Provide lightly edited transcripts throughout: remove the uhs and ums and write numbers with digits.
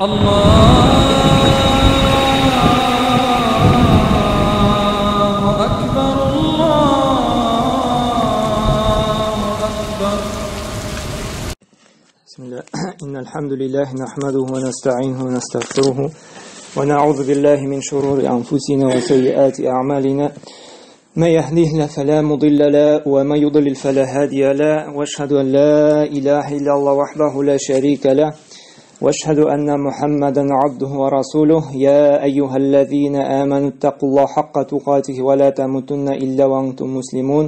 الله أكبر الله أكبر. بسم الله. إن الحمد لله نحمده ونستعينه ونستغفره ونعوذ بالله من شرور أنفسنا وسيئات أعمالنا. ما يهديه الله فلا مضل له وما يضلل فلا هادي له، وأشهد أن لا إله إلا الله وحده لا شريك له، وأشهد أن محمدا عبده ورسوله. يا أيها الذين آمنوا اتقوا الله حق تقاته ولا تموتن إلا وأنتم مسلمون.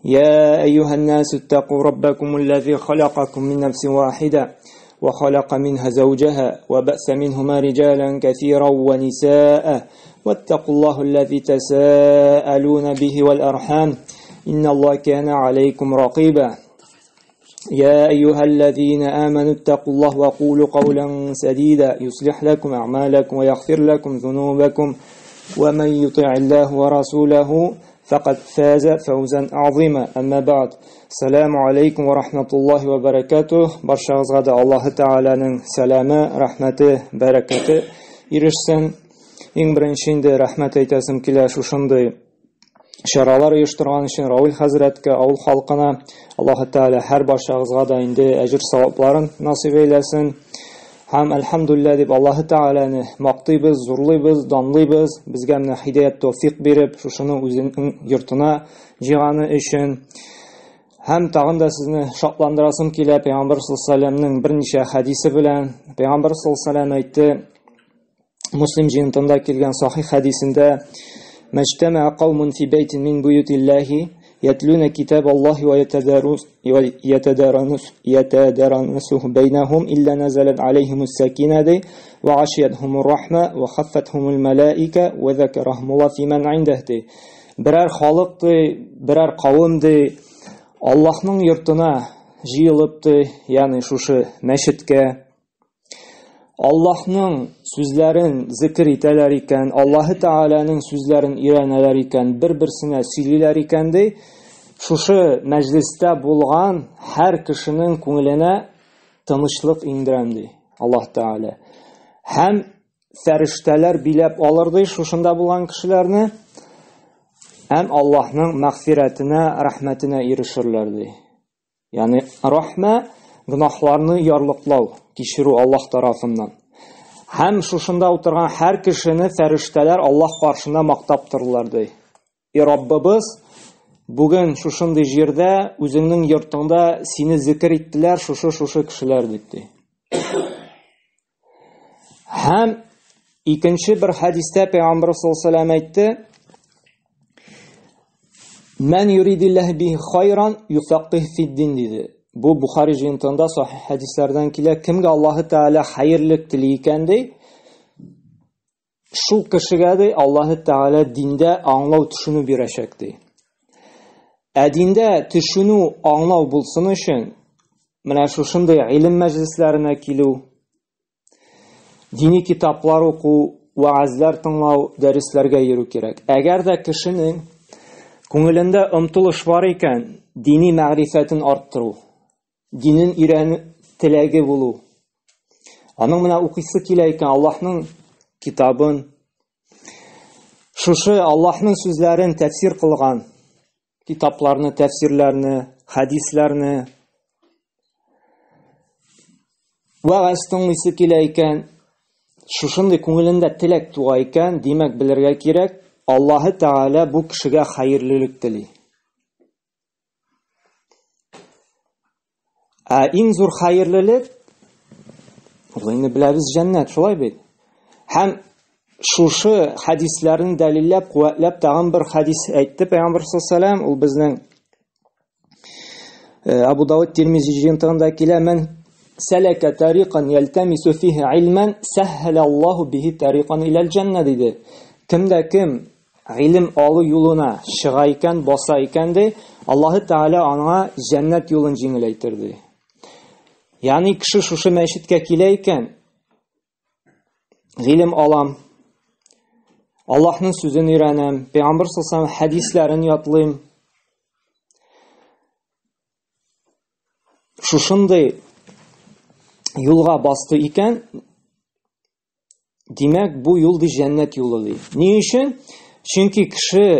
يا أيها الناس اتقوا ربكم الذي خلقكم من نفس واحدة وخلق منها زوجها وبأس منهما رجالا كثيرا ونساء، واتقوا الله الذي تساءلون به والأرحام إن الله كان عليكم رقيبا. يا أيها الذين آمنوا اتقوا الله وقولوا قولا سديدا يصلح لكم أعمالكم ويغفر لكم ذنوبكم، ومن يطع الله ورسوله فقد فاز فوزا عظيما. أما بعد، السلام عليكم ورحمة الله وبركاته. Баршагызга да Аллаһы Тәгаләнең сәламе, рәхмәте, бәрәкәте ирешсен. Иң беренче инде рәхмәт әйтәсем килә шушындый чаралар оештырган өчен Равил хәзрәткә, авыл халкына. Аллаһы Тәгалә һәр баршагызга да инде әҗер савапларын насыйп әйләсен. Һәм әлхәмдүлилләһ дип Аллаһы Тәгаләне мактыйбыз, зурлыйбыз, данлыйбыз. Безгә менә һидаят тәүфик биреп, шушыны үзенең йортына җыйганы өчен. Һәм тагын да сезне шатландырасым килә Пәйгамбәр саллаллаһу алейһи ва сәлләмнең берничә хәдисе белән. Пәйгамбәр саллаллаһу алейһи ва сәлләм әйтте, Муслим җыентында килгән сахих хәдисендә: Мәҗтәмә каумун фи бәйтин мин буютиллаһи ятлуна китабаллаһи ва ятадаранусуһу бәйнәһум илля назалат алейһимус сакина ди ва гашиятһумур рахма ва хаффатһумул малаика ва закарахумуллаһу фи ман индах ди. Берәр халык ди, берәр кавым ди, Аллаһның йортына җыелып ди, ягъни шушы мәчеткә Аллаһның сүзләрен зикр итәләр икән, Аллаһы Тәгаләнең сүзләрен өйрәнәләр икән, бер-берсенә сөйлиләр икән ди, шушы мәҗлестә булган һәр кешенең күңеленә тынычлык иңдерәм ди Аллаһ Тәгалә. Һәм фәрештәләр биләп алыр ди шушында булган кешеләрне, һәм Аллаһның мәгъфирәтенә, рәхмәтенә ирешерләр ди. Ягъни рәхмә гөнаһларны ярлыклау, кичерү Аллаһ тарафыннан. Һәм шушында утырган һәр кешене фәрештәләр Аллаһ каршында мактап торырлар ди. И Раббыбыз, бүген шушындый җирдә, үзеңнең йортыңда сине зикр иттеләр шушы-шушы кешеләр дип ди. Һәм икенче бер хәдистә Пәйгамбәр саллаллаһу алейһи ва сәлләм әйтте: Мән юридиллаһу бихи хайран юфаққиһ фид-дин диде. Бу Бухари җыентыгында сахих хәдисләрдән килә. Кемгә Аллаһы Тәгалә хәерлек тели икән ди, шул кешегә ди Аллаһы Тәгалә диндә аңлау, төшенү бирәчәк ди. Ә диндә төшенү, аңлау булсын өчен менә шушындый гыйлем мәҗлесләренә килү, дини китаплар уку, вәгазьләр тыңлау, дәресләргә йөрү кирәк. Әгәр дә кешенең күңелендә омтылыш бар икән, дини мәгърифәтен арттыру, динен өйрәнү теләге булу, аның менә укыйсы килә икән Аллаһның китабын, шушы Аллаһның сүзләрен тәфсир кылган китапларны, тәфсирләрне, хәдисләрне, вәгазь тыңлыйсы килә икән, шушындый күңелендә теләк туа икән, димәк, белергә кирәк, Аллаһы Тәгалә бу кешегә хәерлелек тели. Ә иң зур хәерлелек, ул инде беләбез, җәннәт, шулай бит. Һәм шушы хәдисләрне дәлилләп, куәтләп тагын бер хәдис әйтте Пәйгамбәр саллаллаһу алейһи ва сәлләм, ул безнең Абу Дауд Тирмизи җыентыгында килә: Мән сәләкә тариқан ялтамису фиһи илман сәһһәлә Аллаһу биһи тариқан иләл җәннә диде. Кемдә кем гыйлем алу юлына чыга икән, баса икән ди, Аллаһы Тәгалә аңа җәннәт юлын җиңеләйтер ди. Ягъни кеше шушы мәчеткә килә икән, гыйлем алам, Аллаһның сүзен өйрәнәм, Пәйгамбәр саллаллаһу алейһи ва сәлләм хәдисләрен ятлыйм. Шушындый юлга басты икән, Димәк, бу юл ди җәннәт юлы ди. Ни өчен? Чөнки кеше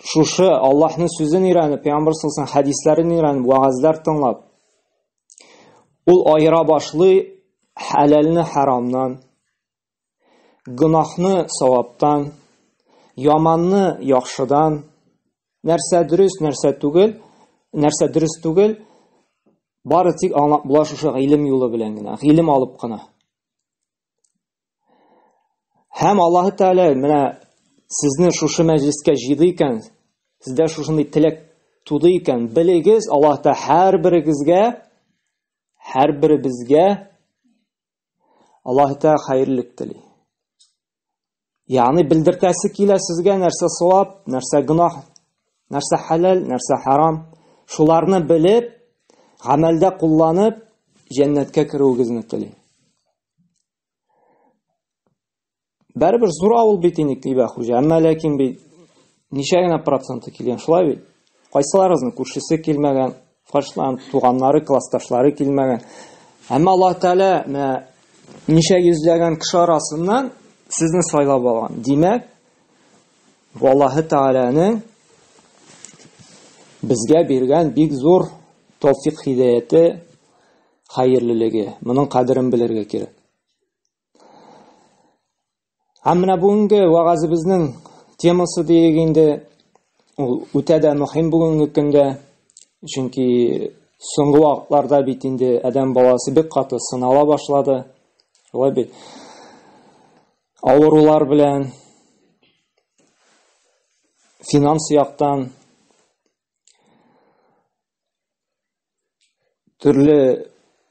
шушы Аллаһның сүзен өйрәнеп, Пәйгамбер саллаллаһу хәдисләрен өйрәнеп, вәгазьләр тыңлап, ул аера башлый хәләлне харамнан, гөнаһны саваптан, яманны яхшыдан, нәрсә дөрес, нәрсә түгел, нәрсә дөрес түгел, бары тик аңлап була шушы гыйлем юлы белән генә, гыйлем алып кына. Һәм Аллаһы Тәгалә менә сезне шушы мәҗлескә җыйды икән, сездә шушындый теләк туды икән, белегез, Аллаһ Тәгалә һәрберегезгә, һәрберебезгә Аллаһ Тәгалә хәерлек тели. Ягъни белдертәсе килә сезгә нәрсә савап, нәрсә гөнаһ, нәрсә хәләл, нәрсә харам. Шуларны белеп, гамәлдә кулланып, җәннәткә керүегезне тели. Бәрібір зур авыл бит инде Кибә хуҗа, әмма ләкин бит ничә генә проценты килгән, шулай бит? Кайсыларыгызның күршесе килмәгән, кайсыларының туганнары, классташлары килмәгән. Әмма Аллаһ Тәгалә менә ничә йөзләгән кеше арасыннан сезне сайлап алган. Димәк, бу Аллаһ Тәгаләнең безгә биргән бик зур тәүфик һидаяте, хәерлелеге. Моның кадерен белергә кирәк. Һәм менә бүгенге вәгазебезнең темасы диек инде, ул үтә дә мөһим бүгенге көндә, чөнки соңгы вакытларда бит инде адәм баласы бик каты сынала башлады. Шулай бит. Авырулар белән, финанс яктан, Төрле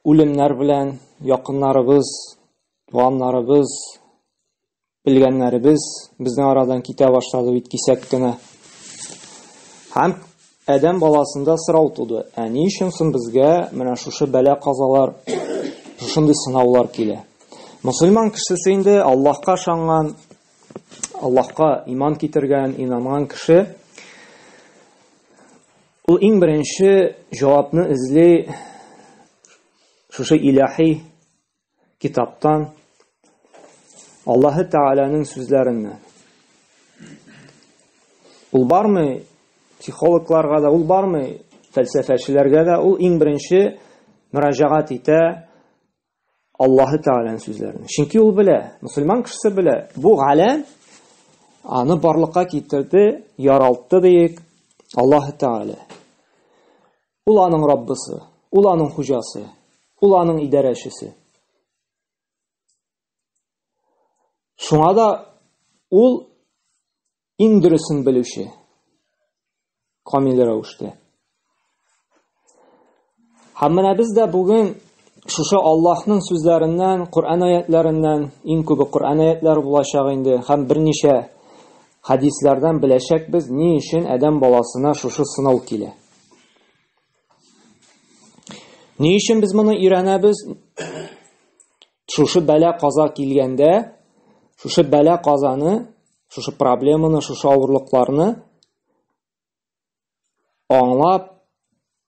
үлемнәр белән якыннарыбыз, туганнарыбыз, белгәннәребез безнең арадан китә башлады бит кисәк кенә. Һәм адәм баласында сорау туды. Ә ни өчен соң безгә менә шушы бәла-казалар, шушындый сынаулар килә? Мусульман кешесе инде Аллаһка ышанган, Аллаһка иман китергән, инанган кеше ул иң беренче җавапны эзли шушы илаһи китаптан, Аллаһы Тәгаләнең сүзләреннән. Ул бармый психологларга да, ул бармый фәлсәфәчеләргә дә, ул иң беренче мөрәҗәгать итә Аллаһы Тәгаләнең сүзләренә. Чөнки ул белә, мусульман кешесе белә, бу галәм аны барлыкка китерде, яралтты диек Аллаһы Тәгалә. Ул аның Раббысы, ул аның хуҗасы, ул аның идарәчесе. Шуңа да ул Иң дөресен белүче. Камил рәвештә. Һәм менә без дә бүген шушы Аллаһның сүзләреннән, Коръән аятларыннан, иң күбе Коръән аятлары булачак инде, һәм берничә хәдисләрдән беләчәкбез, ни өчен адәм баласына шушы сынау килә. Ни өчен без моны өйрәнәбез? Шушы бәла-каза килгәндә, шушы бәла-казаны, шушы проблеманы, шушы авырлыкларны аңлап,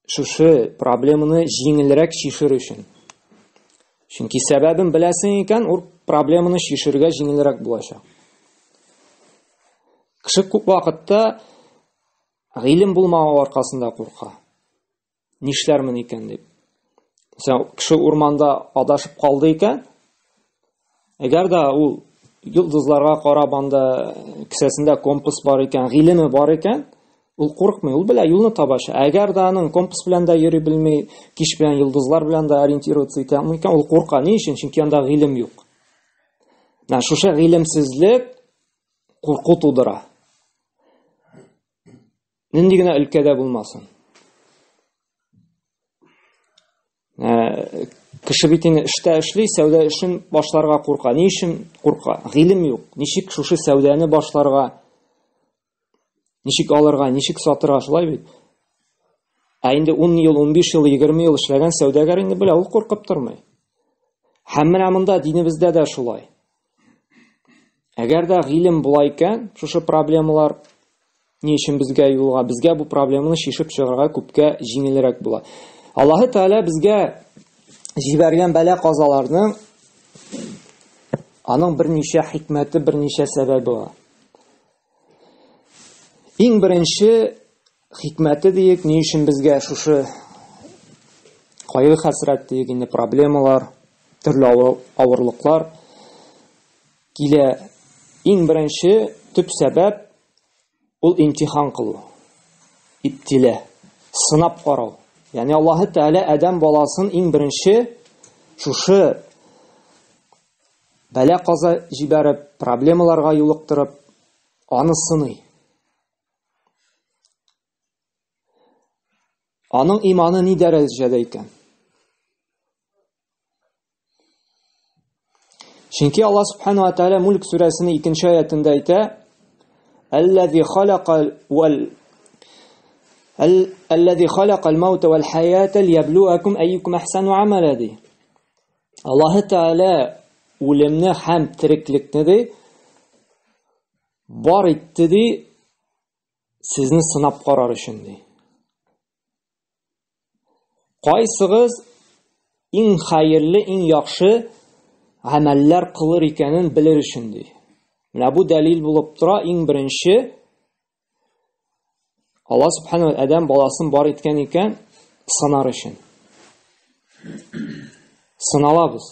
шушы проблеманы җиңелрәк чишер өчен. Чөнки сәбәбен беләсең икән, ул проблеманы чишергә җиңелрәк булачак. Кеше күп вакытта гыйлем булмау аркасында курка. Нишләрмен икән дип. Мәсәлән, кеше урманда адашып калды икән, әгәр дә ул йолдызларга карап анда кесәсендә компас бар икән, гыйлеме бар икән, ул курыкмый, ул белә, юлны табачак. Әгәр дә аның компас белән дә йөри белми, кич белән йолдызлар белән дә ориентироваться итә алмый икән, ул курка. Ни өчен? Чөнки анда гыйлем юк. Менә шушы гыйлемсезлек курку тудыра. Нинди генә өлкәдә булмасын. Ә, кеше бит инде эштә эшли, сәүдә эшен башларга курка. Ни өчен курка? Гыйлем юк. Ничек шушы сәүдәне башларга? Ничек алырга, ничек сатырга, шулай бит? Ә инде 10 ел, 15 ел, 20 ел эшләгән сәүдәгәр инде белә, ул куркып тормый. Һәм менә монда динебездә дә шулай. Әгәр дә гыйлем була икән, шушы проблемалар ни өчен безгә юлга, безгә бу проблеманы чишеп чыгарга күпкә җиңелрәк була. Аллаһы Тәгалә безгә җибәргән бәла-казаларның Аның берничә хикмәте, берничә сәбәбе бар. Иң беренче хикмәте диек, ни өчен безгә шушы кайгы хәсрәт диек, инде проблемалар, төрле авырлыклар килә. Иң беренче төп сәбәп ул имтихан кылу. Ибтилә, сынап карау. Ягъни Аллаһы Тәгалә адәм баласын иң беренче шушы бәла каза җибәреп, проблемаларга юлыктырып, аны сыный. Аның иманы ни дәрәҗәдә икән? Чөнки Аллаһ Субхану ва Тааля Мульк сүрәсенең икенче аятында әйтә: "Аллази халакал вал Аллази халакал маута вал хаята лияблуакум айюкум ахсану амала" ди. Аллаһ Тааля үлемне һәм тереклекне ди бар итте ди, сезне сынап карар өчен ди. Кайсыгыз иң хәерле, иң яхшы гамәлләр кылыр икәнен белер өчен ди. Менә бу дәлил булып тора, иң беренче Алла субхану адәм баласын бар иткән икән, сынар өчен. Сыналабыз.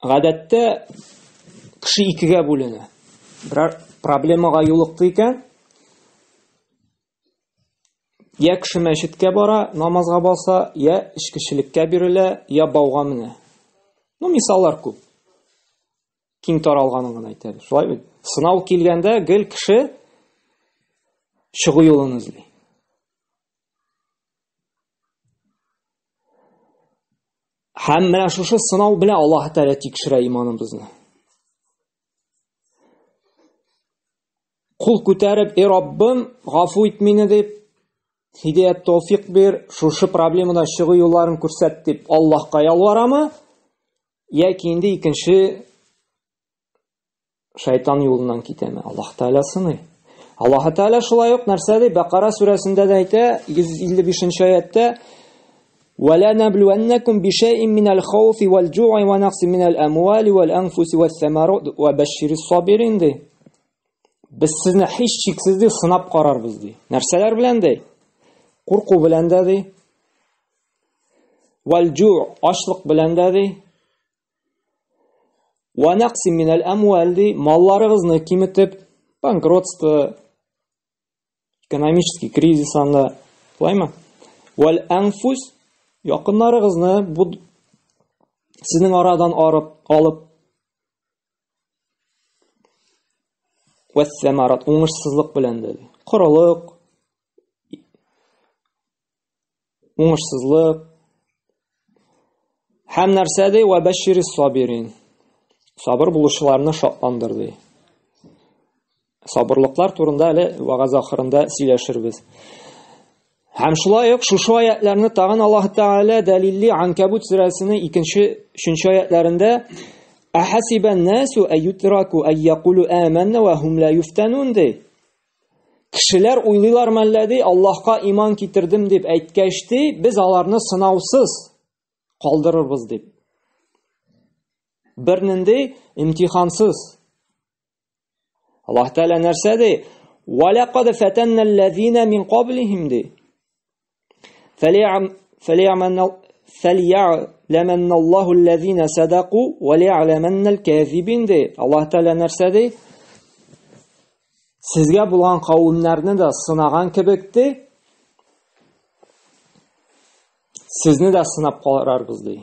Гадәттә кеше икегә бүленә. Берәр проблемага юлыкты икән, я кеше мәчеткә бара, намазга баса, я эчкечелеккә бирелә, я бауга менә. Ну, мисаллар күп. Киң таралганын гына әйтәбез. Шулай бит? Сынау килгәндә гел кеше чыгу юлын эзли. Һәм менә шушы сынау белән Аллаһ Тәгалә тикшерә иманыбызны. Кул күтәреп, "Эй Раббым, гафу ит мине" дип, һидәят тәүфик бир, шушы проблемадан чыгу юлларын күрсәт дип Аллаһка ялварамы? Яки инде икенче шайтан юлыннан китәме? Аллаһ Тәгалә сыный. Аллаһ Тәгалә шулай ук нәрсә ди? Бакара сүрәсендә дә әйтә, 155 аятта: "Ва ла наблуаннакум бишәйин минәл хауфи вал җуи ва нақсин минәл амвали вал анфуси вас самарат ва башширис сабирин" ди. Без сезне һичшиксез ди сынап карарбыз ди. Нәрсәләр белән ди? Курку белән дә ди. Вал җу ачлык белән дә ди. Ва нақсин минәл амвал ди, малларыгызны киметеп, банкротство, экономический кризис анда, шулаймы? Вал анфус якыннарыгызны бу сезнең арадан арып алып вәссәмарат уңышсызлык белән дә. Корылык, уңышсызлык. Һәм нәрсә ди? Ва баширис сабирин. Сабыр булучыларны шатландыр ди. Сабырлыклар турында әле вагаз ахырында сөйләшербез. Һәм шулай ук шушы аятларны тагын Аллаһ Тәгалә дәлилли Анкабут сүрәсенең икенче, өченче аятларында Әхасибән насу аютраку ай якулу аманна ва хум ла юфтанун ди. Кешеләр уйлыйлар мәллә ди, Аллаһка иман китердем дип әйткәч ди, без аларны сынаусыз калдырырбыз дип. Бернинди имтихансыз. Аллаһ Тәгалә нәрсә ди? Ва лақад фатанналлазина мин каблихим ди. Фәли'ламанналлаһу аллазина садаку ва ли'ламаннал казибин ди. Аллаһ Тәгалә нәрсә ди? Сезгә булган кавемнәрне дә сынаган кебек ди, сезне дә сынап карарбыз ди.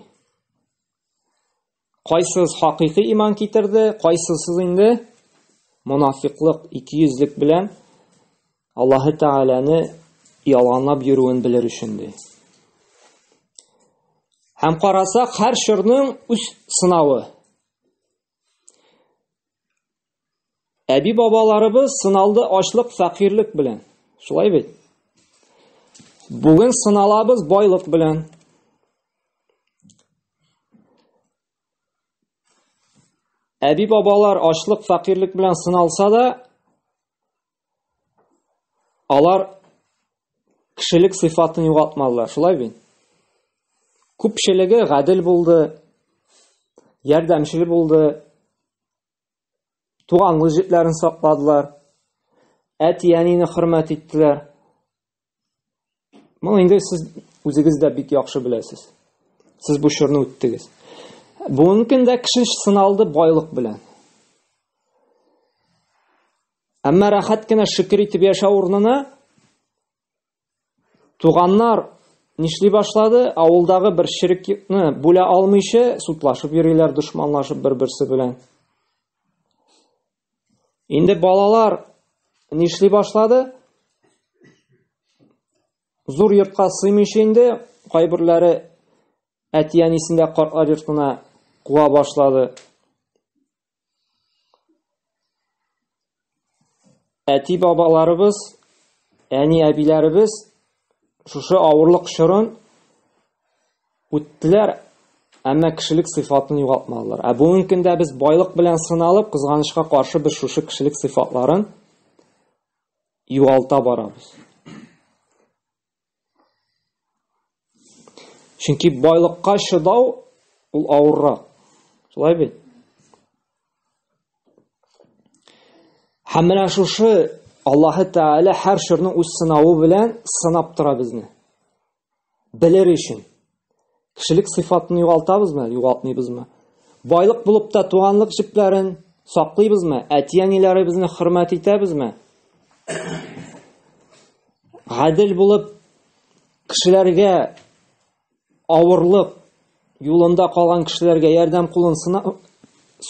Кайсыз хакыйкый иман китерде, кайсысыз инде монафиклык, икейөзлек белән Аллаһы Тәгаләне ялганлап йөрүен белер өчен ди. Һәм карасак, һәр чорның үз сынавы. Әби бабаларыбыз сыналды ачлык, фәкыйрьлек белән. Шулай бит? Бүген сыналабыз байлык белән. Әби бабалар ачлык, фәкыйрьлек белән сыналса да, алар кешелек сыйфатын югалтмадылар. Шулай бит? Күпчелеге гадел булды. ярдәмчел булды, туганлык җепләрен сакладылар, әти-әнине хөрмәт иттеләр. Моны инде сез үзегез дә бик яхшы беләсез. Сез бу чорны үттегез. Бүгенге көндә кеше сыналды байлык белән. Әмма рәхәт кенә шөкер итеп яшәү урынына туганнар нишли башлады? Авылдагы бер черекне бүлә алмыйча судлашып йөриләр, дошманлашып бер-берсе белән. Инде балалар нишли башлады? Зур йортка сыймыйча инде кайберләре әти-әнисен дә картлар йортына куа башлады. Әти-бабаларыбыз, әни-әбиләребез шушы авырлык чорын үттеләр, әмма кешелек сыйфатын югалтмадылар. Ә бүгенге көндә без байлык белән сыналып, кызганычка каршы без шушы кешелек сыйфатларын югалта барабыз. Чөнки байлыкка чыдау ул авыррак. Шулай бит? Һәм менә шушы Аллаһы Тәгалә һәр чорның үз сынавы белән сынап тора безне. Белер өчен. Кешелек сыйфатын югалтабызмы, югалтмыйбызмы? Байлык булып та туганлык җепләрен саклыйбызмы? Әти-әниләребезне хөрмәт итәбезме? Гадел булып кешеләргә авырлык юлында калган кешеләргә ярдәм кулын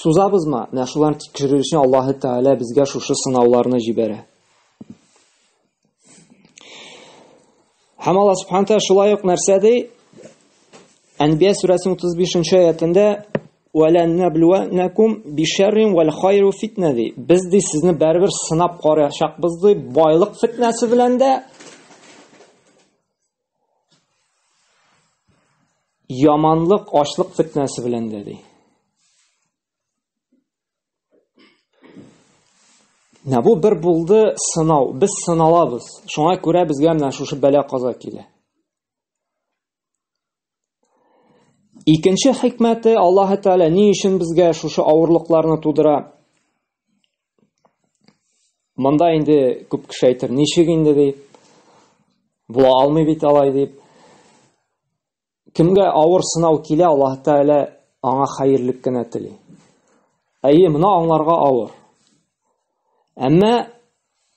сузабызмы? Менә шуларны тикшерер өчен Аллаһы Тәгалә безгә шушы сынауларны җибәрә. Һәм Аллаһ Субхану тәгалә шулай ук нәрсә ди? Әнбия сүрәсенең 35 нче аятендә «Вәләннәблүәннәкум бишәррин вәл хайру фитнә» ди. Без ди сезне бәрбер сынап караячакбыз ди, байлык фитнәсе белән дә, яманлык, ачлык фитнәсе белән дә ди. Менә бу бер булды сынау. Без сыналабыз. Шуңа күрә безгә менә шушы бәла-каза килә. Икенче хикмәте Аллаһ Тәгалә ни өчен безгә шушы авырлыкларны тудыра? Монда инде күп кеше әйтер, ничек инде дип. Була алмый бит алай дип. Кемгә авыр сынау килә, Аллаһ Тәгалә аңа хәерлек кенә тели. Әйе, моны аңларга авыр. Әмма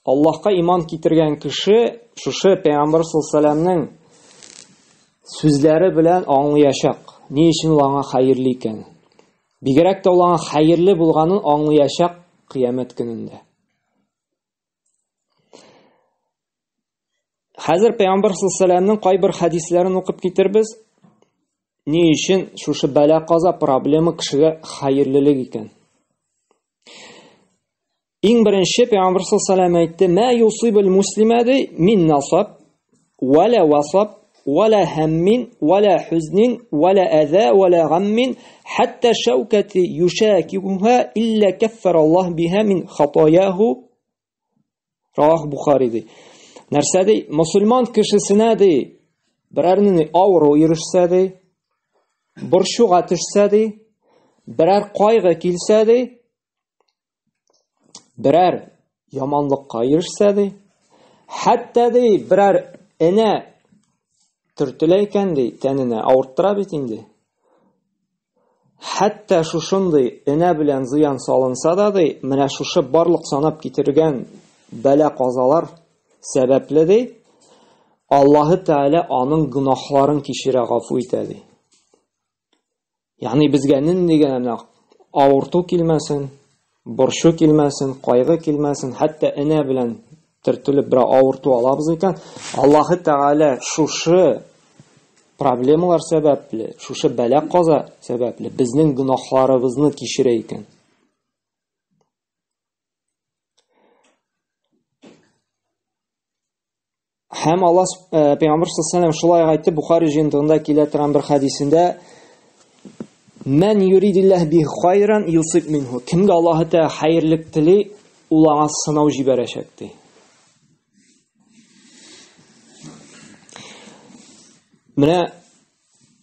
Аллаһка иман китергән кеше шушы Пәйгамбәр саллаллаһу сүзләре белән аңлаячак, ни өчен ул аңа хәерле икәнен. Бигрәк тә ул аңа хәерле булганын аңлаячак кыямәт көнендә. Хәзер Пәйгамбәр саллаллаһу кайбер хәдисләрен укып китербез. Ни өчен шушы бәла-каза проблема кешегә хәерлелек икән? Иң беренче Пәйгамбәр саллаллаһу әйтте: "Ма юсибул муслима ди мин насаб ва ла васаб ва ла һаммин ва ла хузнин ва ла аза ва ла гаммин хатта шаукати юшакиха илля каффара Аллаһ биха мин хатаяху". Равах Бухари ди. Нәрсә ди? Мусульман кешесенә ди, берәр нинди авыру ирешсә ди, борчуга төшсә ди, берәр кайгы килсә ди, берәр яманлыкка ирешсә ди, хәтта ди, берәр энә төртелә икән ди, тәненә авырттыра бит инде. Хәтта шушындый энә белән зыян салынса да ди, менә шушы барлык санап китергән бәла-казалар сәбәпле ди, Аллаһы Тәгалә аның гөнаһларын кичерә, гафу итә ди. Ягъни безгә нинди генә менә авырту килмәсен, борчу килмәсен, кайгы килмәсен, хәтта энә белән төртелеп бер авырту алабыз икән, Аллаһы Тәгалә шушы проблемалар сәбәпле, шушы бәла-каза сәбәпле безнең гөнаһларыбызны кичерә икән. Һәм Аллаһ э, Пәйгамбер саллаллаху шулай әйтте, Бухари җыентыгында килә торган бер хәдисендә Мән юридиллаһ би хайран юсиб минху. Кемгә Аллаһ Тәгалә хәерлек тели, ул аңа сынау җибәрәчәк ди. Менә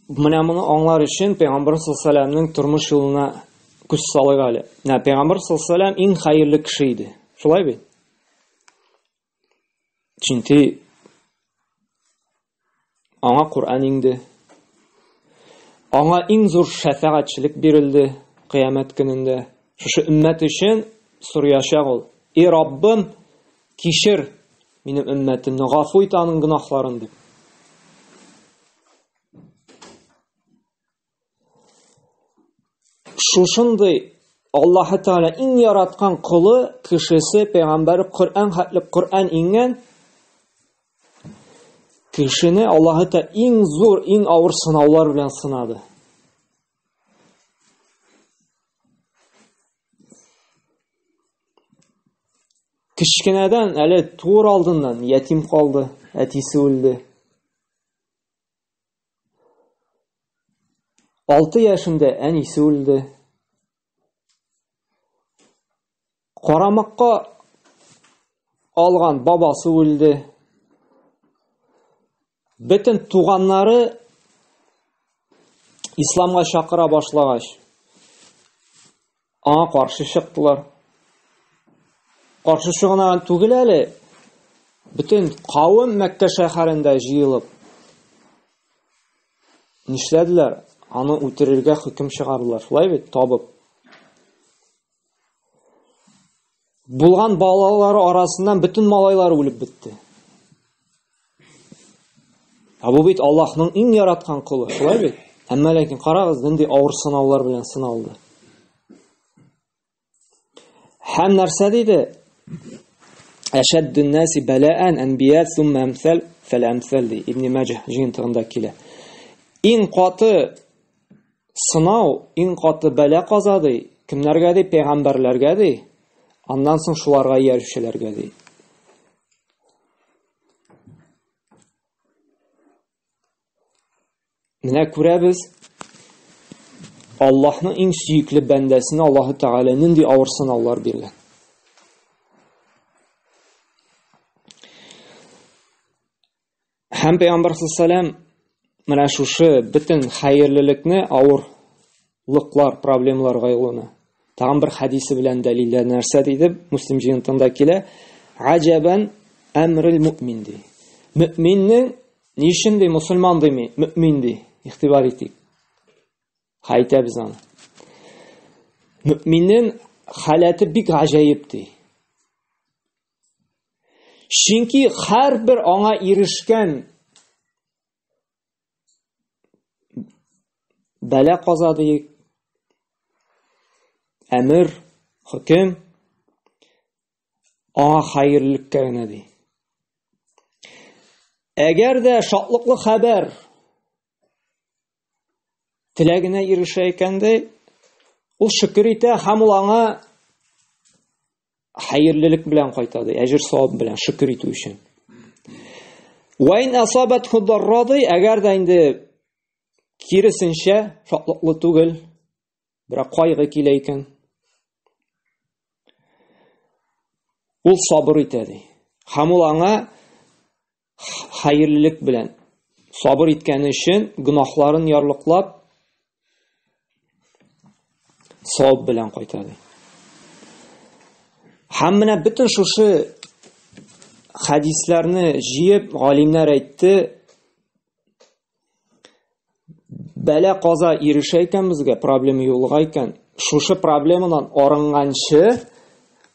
Менә моны аңлар өчен Пәйгамбер саллаллаһу алейһи ва тормыш юлына күз салыйк әле. Менә Пәйгамбер саллаллаһу алейһи ва иң хәерле кеше иде. Шулай бит? Чөнки аңа Коръән иңде. Аңа иң зур шәфәгатьчелек бирелде кыямәт көнендә. Шушы өммәт өчен сораячак ул. Эй Раббым, кичер минем өммәтемне, гафу ит аның гөнаһларын дип. Шушындый Аллаһы Тәгалә иң яраткан колы, кешесе, пәйгамбәре Коръән хәтле Коръән иңгән кешене Аллаһы Тәгалә иң зур, иң авыр сынаулар белән сынады. Кечкенәдән әле туыр алдыннан ятим калды, әтисе үлде. 6 яшендә әнисе үлде. Карамакка алган бабасы үлде. Бөтен туганнары исламга чакыра башлагач, аңа каршы чыктылар. Каршы чыгына түгел әле, бөтен кавым Мәккә шәһәрендә җыелып нишләделәр? Аны үтерергә хөкем чыгардылар. Шулай бит, табып. Булган балалары арасыннан бөтен малайлары үлеп бетте. Ә бу бит Аллаһның иң яраткан колы, шулай бит? Әмма ләкин карагыз, нинди авыр сынаулар белән сыналды. Һәм нәрсә диде? Әшәддүн наси балаан анбия сумма амсал фәл амсал ди. Ибн Маҗah җыентыгында килә. Иң каты Сынау, иң каты бәла-каза, ди, кемнәргә, ди, пәйгамбәрләргә, ди, аннан соң шуларга иярүчеләргә, ди. Менә күрәбез, Аллаһның иң сөекле бәндәсенә Аллаһы Тәгалә нинди авыр сынаулар биргән. Һәм Пәйгамбәр саллаллаху менә шушы бөтен хәерлелекне авырлыклар, проблемаларга юлына. Тагын бер хәдисе белән дәлилләр нәрсә диде? Муслим җыентында килә. Аҗабан әмрил мөмин ди. Мөминнең ни өчен ди мусульман дими, мөмин ди. Игътибар итик. Әйтәбез аны. Мөминнең халәте бик гаҗәеп ди. Чөнки һәрбер аңа ирешкән бәла каза диек, әмер, хөкем аңа хәерлелеккә генә ди. Әгәр дә шатлыклы хәбәр теләгенә ирешә икән ди, ул шөкер итә һәм ул аңа хәерлелек белән кайта ди, әҗер савап белән шөкер итү өчен. Ва ин асабатху дарра ди, әгәр дә инде киресенчә шатлыклы түгел, бірақ кайгы килә икән, ул сабыр итә ди. Һәм ул аңа хәерлелек белән сабыр иткәне өчен гөнаһларын ярлыклап савап белән кайта ди. Һәм менә бөтен шушы хәдисләрне җыеп галимнәр әйтте, бәла каза ирешә икән безгә, проблема юлыга икән, шушы проблемадан арынганчы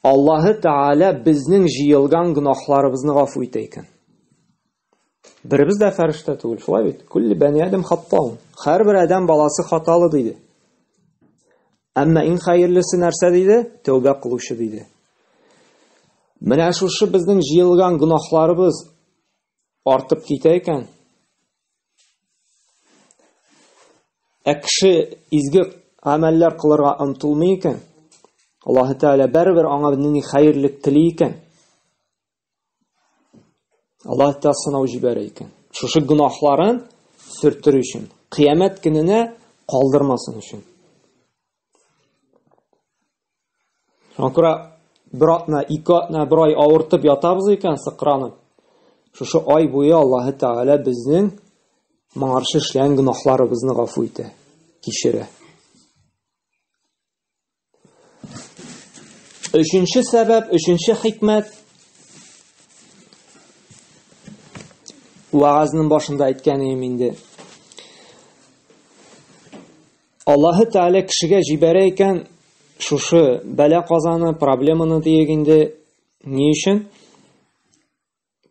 Аллаһы Тәгалә безнең җыелган гөнаһларыбызны гафу итә икән. Беребез дә фәрештә түгел, шулай бит? Күлли бәни адәм хаттаун. Һәрбер адәм баласы хаталы диде. Әмма иң хәерлесе нәрсә диде? Тәүбә кылучы диде. Менә шушы безнең җыелган гөнаһларыбыз артып китә икән. Ә кеше изге гамәлләр кылырга омтылмый икән, Аллаһы Тәгалә барыбер аңа нинди хәерлек тели икән. Аллаһ Тәгалә сынау җибәрә икән. Шушы гөнаһларын сөртер өчен, кыямәт көненә калдырмасын өчен. Шуңа күрә бер атна, ике атна, бер ай авыртып ятабыз икән, сыкранып. Шушы ай буе Аллаһы Тәгалә безнең Моңарчы эшләгән гөнаһларыбызны гафу итә, кичерә. Өченче сәбәп, өченче хикмәт. Вагазның башында әйткән идем инде. Аллаһы Тәгалә кешегә җибәрә икән шушы бәла казаны, проблеманы диек инде. Ни өчен?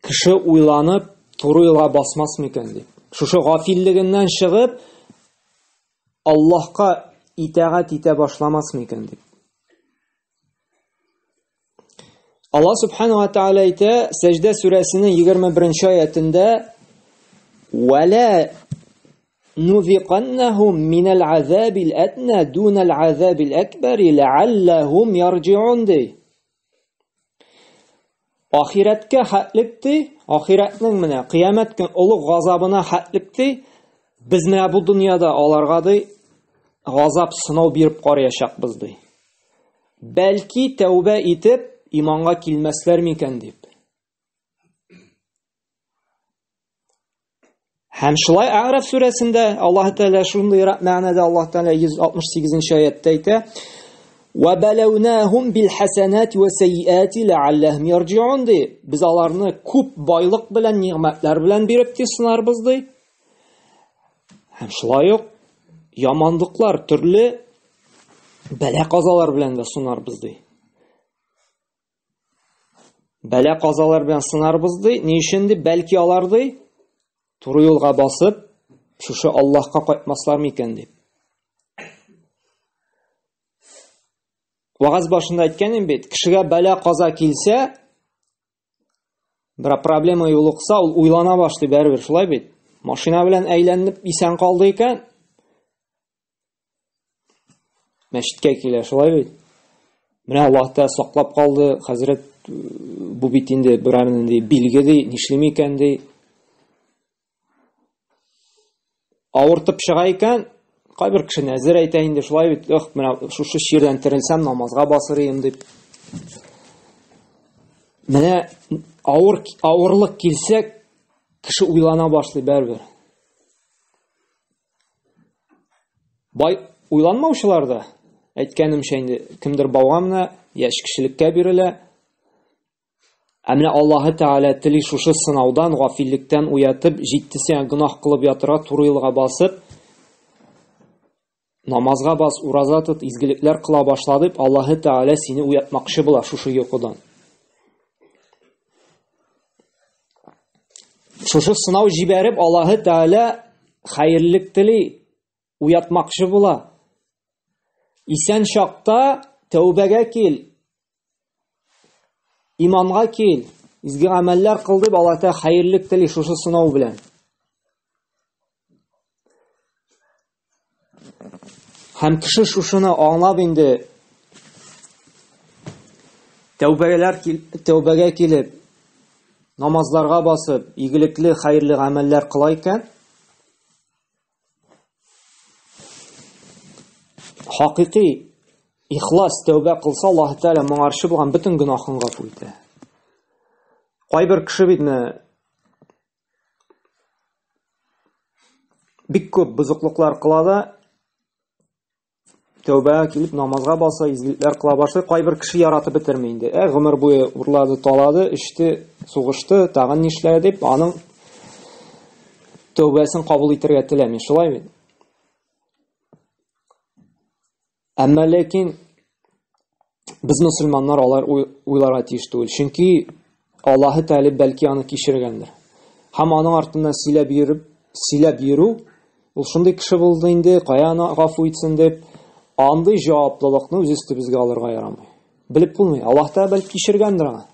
Кеше уйланып, туры юлга басмас микән дип. Шушы гафиллегеннән чыгып, Аллаһка итагать итә башламас микән дип. Аллаһ субхану ва тааля әйтә, Сәҗдә сүрәсенең 21 аятендә: "Вала нузиканнахум минал азабил адна дунал азабил акбари лааллахум ярҗиун" ди. Ахирәткә хәтлек ди, ахирәтнең менә кыямәт көн олуг газабына хәтлек ди, без менә бу дөньяда аларга ди газап сынау биреп караячакбыз ди. Бәлки тәүбә итеп иманга килмәсләр микән дип. Һәм шулай Әгъраф сүрәсендә Аллаһ Тәгалә шундыйрак мәгънәдә Аллаһ Тәгалә 168 нче аятта әйтә: "Ва балаунахум бил хасанати ва сайиати лааллахум ярҗиун" ди. Без аларны күп байлык белән, нигъмәтләр белән биреп ди сынарбыз ди. Һәм шулай ук яманлыклар, төрле бәла-казалар белән дә сынарбыз ди. Бәла казалар белән сынарбыз ди. Ни өчен ди? Бәлки алар ди туры юлга басып, шушы Аллаһка кайтмаслар микән дип. Вагаз башында әйткәнем бит, кешегә бәла каза килсә, бер проблема юлыкса, ул уйлана башлый бәрібер, шулай бит? Машина белән әйләнеп исән калды икән, мәчеткә килә, шулай бит? Менә Аллаһ та саклап калды, хәзрәт, бу бит инде берәр нинди билге ди, нишлим икән ди. Авыртып чыга икән, кайбер кеше нәзер әйтә инде, шулай бит, ох, менә шушы чирдән терелсәм, намазга басыр идем дип. Менә авыр авырлык килсә, кеше уйлана башлый бәрбер. Бай уйланмаучылар да, әйткәнемчә инде, кемдер бауга менә, я эчкечелеккә бирелә. Ә менә Аллаһы Тәгалә тели шушы сынаудан, гафиллектән уятып, җитте сиңа гөнаһ кылып ятырга, туры юлга басып, намазга бас, ураза тот, изгелекләр кыла башла дип, Аллаһы Тәгалә сине уятмакчы була шушы йокыдан. Шушы сынау җибәреп, Аллаһы Тәгалә хәерлек тели, уятмакчы була. Исән чакта тәүбәгә кил, иманга кил, изге гамәлләр кыл дип Аллаһ Тәгалә хәерлек тели шушы сынау белән. Һәм кеше шушыны аңлап инде тәүбәгәләр тәүбәгә килеп, намазларга басып, игелекле, хәерле гамәлләр кыла икән, хакыйкый ихлас тәүбә кылса, Аллаһ Тәгалә моңарчы булган бөтен гөнаһын гафу итә. Кайбер кеше бит менә бик күп бозыклыклар кыла да, тәүбәгә килеп намазга баса, изгелекләр кыла башлый. Кайбер кеше яратып бетерми инде. Ә гомер буе урлады, талады, эчте, сугышты, тагын нишләде дип, аның тәүбәсен кабул итәргә теләми. Шулай бит? Әмма ләкин без мөселманнар алар уйларга тиеш түгел. Чөнки Аллаһы Тәгалә бәлки аны кичергәндер. Һәм аның артыннан сөйләп йөреп, сөйләп йөрү, ул шундый кеше булды инде, кая аны гафу итсен дип, андый җаваплылыкны үз өстебезгә алырга ярамый. Белеп булмый. Аллаһ Тәгалә бәлки кичергәндер аны.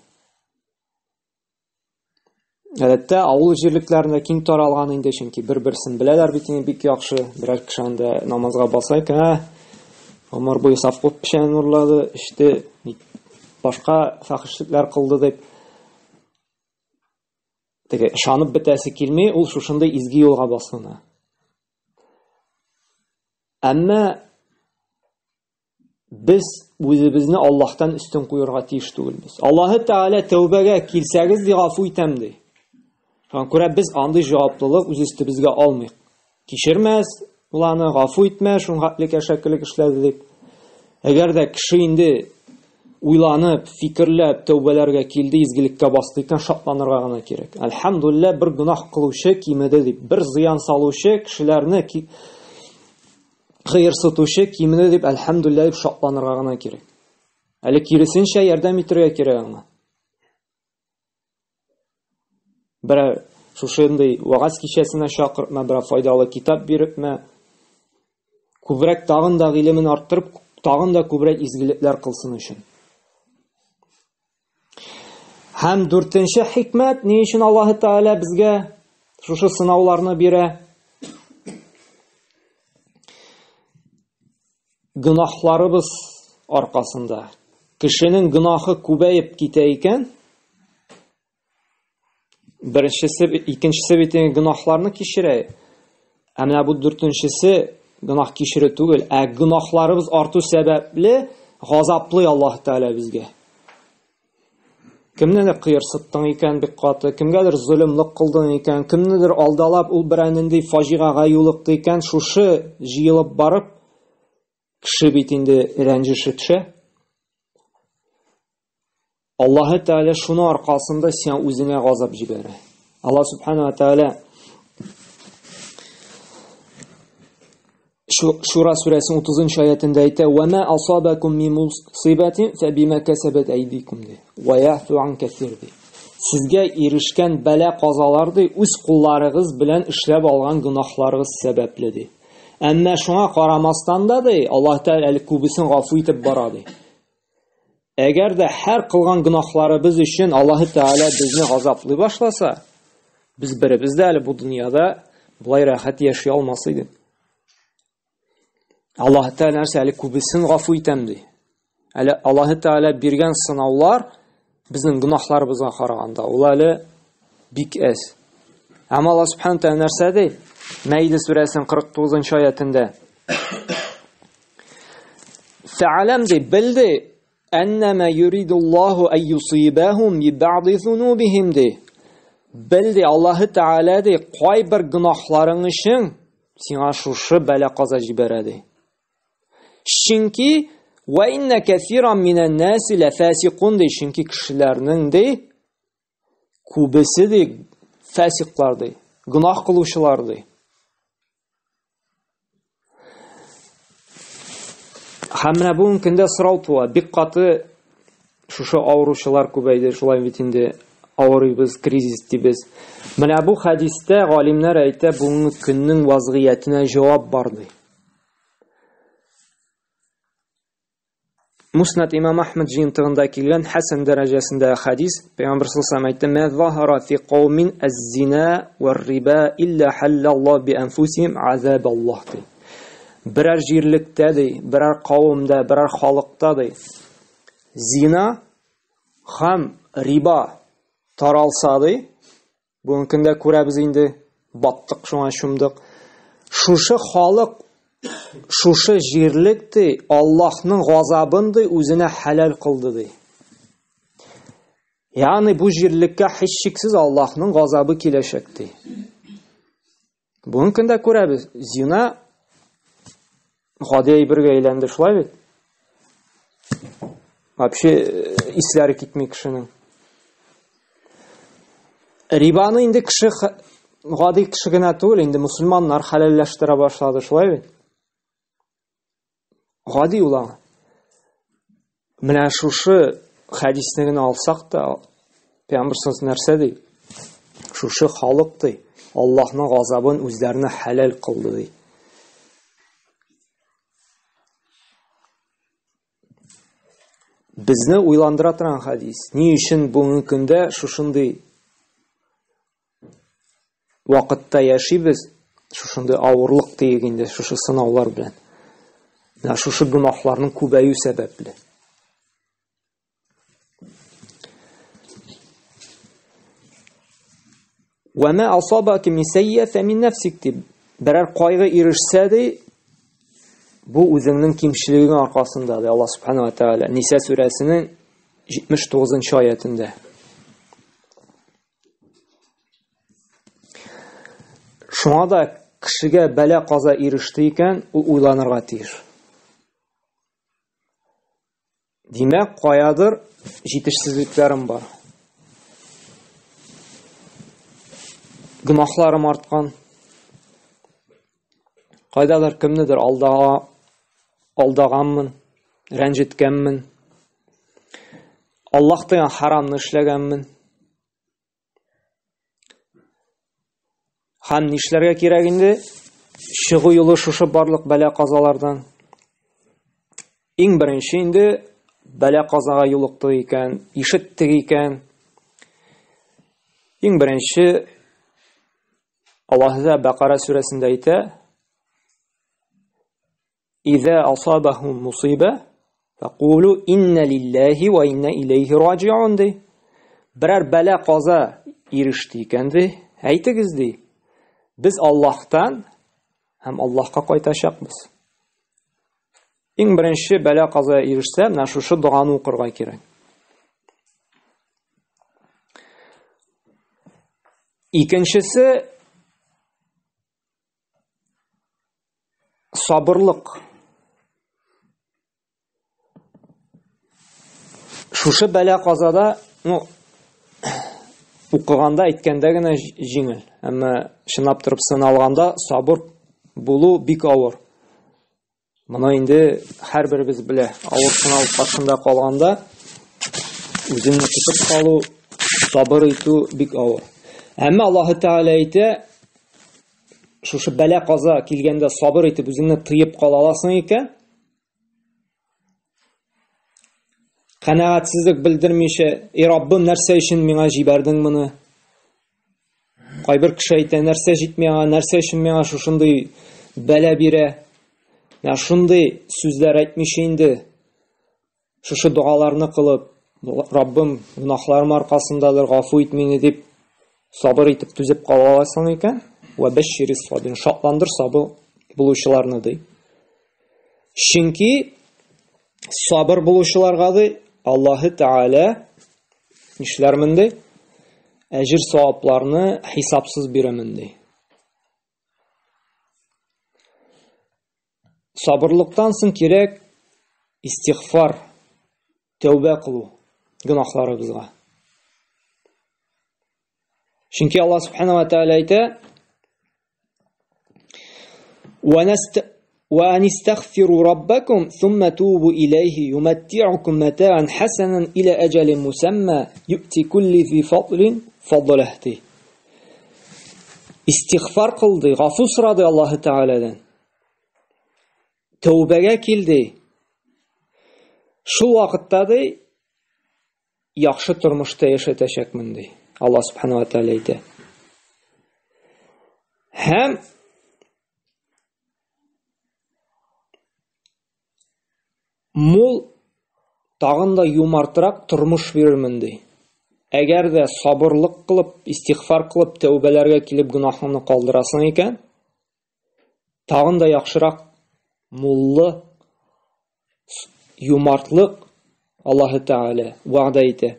Гадәттә авыл җирлекләрендә киң таралган инде, чөнки бер-берсен беләләр бит инде бик яхшы. Берәр кеше анда намазга баса икән, ә, гомер буе совхоз печәнен урлады, эчте, башка фәхишлекләр кылды дип. Теге ышанып бетәсе килми, ул шушындый изге юлга басына. Әмма Без үзебезне Аллаһтан өстен куярга тиеш түгелбез. Аллаһы Тәгалә тәүбәгә килсәгез ди, гафу итәм ди. Шуңа күрә без андый җаваплылык үз өстебезгә алмыйк. кичермәс, ул аны гафу итмәс, шуңа әшәкелек эшләде дип. Әгәр дә кеше инде уйланып, фикерләп, тәүбәләргә килде, изгелеккә басты икән, шатланырга гына кирәк. Әлхәмдүлилләһ, бер гөнаһ кылучы кимеде дип, бер зыян салучы кешеләрне кыерсытучы кимеде дип, әлхәмдүлилләһ дип шатланырга гына кирәк. Әле киресенчә ярдәм итәргә кирәк аңа. Берәр шушындый вагаз кичәсенә чакыртма, берәр файдалы китап бирепме, күбрәк тагын да гыйлемен арттырып, тагын да күбрәк изгелекләр кылсын өчен. Һәм дүртенче хикмәт, ни өчен Аллаһы Тәгалә безгә шушы сынауларны бирә? Гөнаһларыбыз аркасында. Кешенең гөнаһы күбәеп китә икән, беренчесе, икенчесе бит инде гөнаһларны кичерә. Ә менә бу дүртенчесе гөнаһ кичерү түгел, ә гөнаһларыбыз арту сәбәпле газаплый Аллаһ Тәгалә безгә. Кемнедер кыерсыттың икән бик каты, кемгәдер золымлык кылдың икән, кемнедер алдалап ул берәр нинди фаҗигага юлыкты икән, шушы җыелып барып, кеше бит инде рәнҗеше төшә. Аллаһы Тәгалә шуны аркасында сиңа үзеңә газап җибәрә. Аллаһ Субхану ва Тәгалә Шура сүрәсенең 30 аятында әйтә: "Ва ма асабакум мин мусибатин фабима касабат айдикум" ди. Ва яфу ан касир ди. Сезгә ирешкән бәла казалар ди, үз кулларыгыз белән эшләп алган гөнаһларыгыз сәбәпле ди. Әмма шуңа карамастан да ди, Аллаһ Тәгалә әле күбесен гафу итеп бара ди. Әгәр дә һәр кылган гөнаһларыбыз өчен Аллаһы Тәгалә безне газаплый башласа, без беребез дә әле бу дөньяда болай рәхәт яши алмас идек. Аллаһы Тәгалә нәрсә әле күбесен гафу итәм ди. Әле Аллаһы Тәгалә биргән сынаулар безнең гөнаһларыбызга караганда ул әле бик әз. Әмма Аллаһ Субхану Тәгалә нәрсә ди? Мәидә сүрәсенең 49 аятендә. Фәаләм ди, бел ди, әннәмә юридуллаһу ай юсибахум би бәгъди зунубихим ди. Бел ди, Аллаһы Тәгалә ди, кайбер гөнаһларың өчен сиңа шушы бәла каза җибәрә ди. Чөнки ва инна кәсиран минән наси ләфасикун ди, чөнки кешеләрнең ди күбесе ди фасиклар ди, гөнаһ кылучылар ди. Һәм менә бүгенге көндә сорау туа. Бик каты шушы авыручылар күбәйде, шулай бит инде авырыйбыз, кризис дибез. Менә бу хәдистә галимнәр әйтә, бүгенге көннең вазгыятенә җавап бар ди. Муснад Имам Ахмад җыентыгында килгән хәсән дәрәҗәсендә хәдис, Пәйгамбер саллаллаһу алейһи әйтте: "Ма заһара фи каумин аз-зина вар-риба илля халлаллаһу би анфусихим азаб Аллаһ" ди. Берәр җирлектә ди, берәр кавымда, берәр халыкта ди, зина һәм риба таралса ди, Бүгенге көндә күрәбез инде, баттык шуңа чумдык. Шушы халык, шушы җирлек ди, Аллаһның газабын ди үзенә хәләл кылды ди. Ягъни бу җирлеккә һичшиксез Аллаһның газабы киләчәк ди. Бүгенге көндә күрәбез, зина гади әйбергә әйләнде, шулай бит? Вообще э, исләре китми кешенең. Рибаны инде кеше гади кеше генә түгел, инде мусульманнар хәләлләштерә башлады, шулай бит? Гади ул аңа. Менә шушы хәдисне генә алсак та, Пәйгамбер саллаллаһу нәрсә ди? Шушы халык ди, Аллаһның газабын үзләренә хәләл кылды ди. Безне уйландыра торган хәдис. Ни өчен бүгенге көндә шушындый вакытта яшибез, шушындый авырлык диек инде, шушы сынаулар белән. Менә шушы гөнаһларның күбәю сәбәпле. Ва ма асабака мин сайя фа мин нафсик дип, берәр кайгы ирешсә ди, бу үзеңнең кимчелегең аркасында ди Аллаһ субхана ва тааля. Ниса сүрәсенең 79 аятендә. Шуңа да кешегә бәла-каза иреште икән, ул уйланырга тиеш. Димәк, каядыр җитешсезлекләрем бар. Гөнаһларым арткан. Кайдадыр кемнедер алдага алдаганмын, рәнҗеткәнмен. Аллаһ тыйган харамны эшләгәнмен. Һәм нишләргә кирәк инде? Чыгу юлы шушы барлык бәла-казалардан. Иң беренче инде бәла-казага юлыктык икән, ишеттек икән. Иң беренче Аллаһ да Бакара сүрәсендә әйтә: Иза асабахум мусиба факулу инна лиллахи ва инна илейхи раджиун ди. Берәр бәла каза иреште икән ди, әйтегез ди. Без Аллаһтан һәм Аллаһка кайтачакбыз. Иң беренче бәла каза ирешсә, менә шушы доганы укырга кирәк. Икенчесе Сабырлык. Шушы бәла казада, ну, укыганда, әйткәндә генә җиңел. Әмма чынлап торып сыналганда сабыр булу бик авыр. Моны инде һәрберебез белә. Авыр сынау каршында калганда үзеңне тотып калу, сабыр итү бик авыр. Әмма Аллаһы Тәгалә әйтә, шушы бәла-каза килгәндә сабыр итеп үзеңне тыеп кала аласың икән, канәгатьсезлек белдермичә, "Эй Раббым, нәрсә өчен миңа җибәрдең моны?" Кайбер кеше әйтә, нәрсә җитми аңа, нәрсә өчен миңа шушындый бәла бирә? Менә шундый сүзләр әйтмичә инде, шушы догаларны кылып, Раббым, гөнаһларым аркасындадыр, гафу ит мине дип, сабыр итеп түзеп кала аласың икән, вә бәшширис сабирин, шатландыр сабыр булучыларны ди. Чөнки сабыр булучыларга ди, Аллаһы Тәгалә нишләрмен ди? Әҗер савапларны хисапсыз бирәмен ди. Сабырлыктан соң кирәк истигъфар, тәүбә кылу гөнаһларыбызга. Чөнки Аллаһ субхана ва тааля әйтә: وأن استغفروا ربكم ثم توبوا إليه يمتعكم متاعا حسنا إلى أجل مسمى يؤتي كل ذي فضل فضله ди. Истигъфар кылды, гафу сорады Аллаһы Тәгаләдән. Тәүбәгә килде. Шул вакытта ди, яхшы тормышта яшәтәчәкмен ди. Аллаһ Субхану ва Тааля әйтә. Һәм мул тагын да юмартрак тормыш бирермен ди. Әгәр дә сабырлык кылып, истигъфар кылып, тәүбәләргә килеп гөнаһыңны калдырасың икән, тагын да яхшырак муллы юмартлык Аллаһы Тәгалә вәгъдә итә.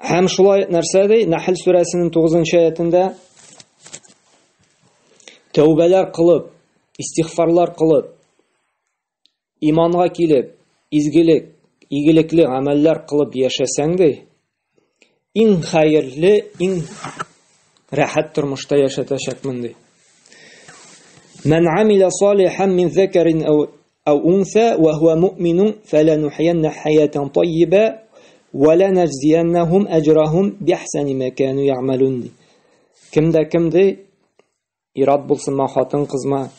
Һәм шулай нәрсә ди? Нәхл сүрәсенең 9 аятында тәүбәләр кылып, истигъфарлар кылып, иманга килеп, изгелек, игелекле гамәлләр кылып яшәсәң ди, иң хәерле, иң рәхәт тормышта яшәтәчәкмен ди. Мән амила салихан мин закарин ау أو أنثى وهو مؤمن فلنحيين حياة طيبة ولنجزينهم أجرهم بأحسن ما كانوا يعملون ди. Кемдә кем ди, ир-ат булсынмы, хатын-кызмы,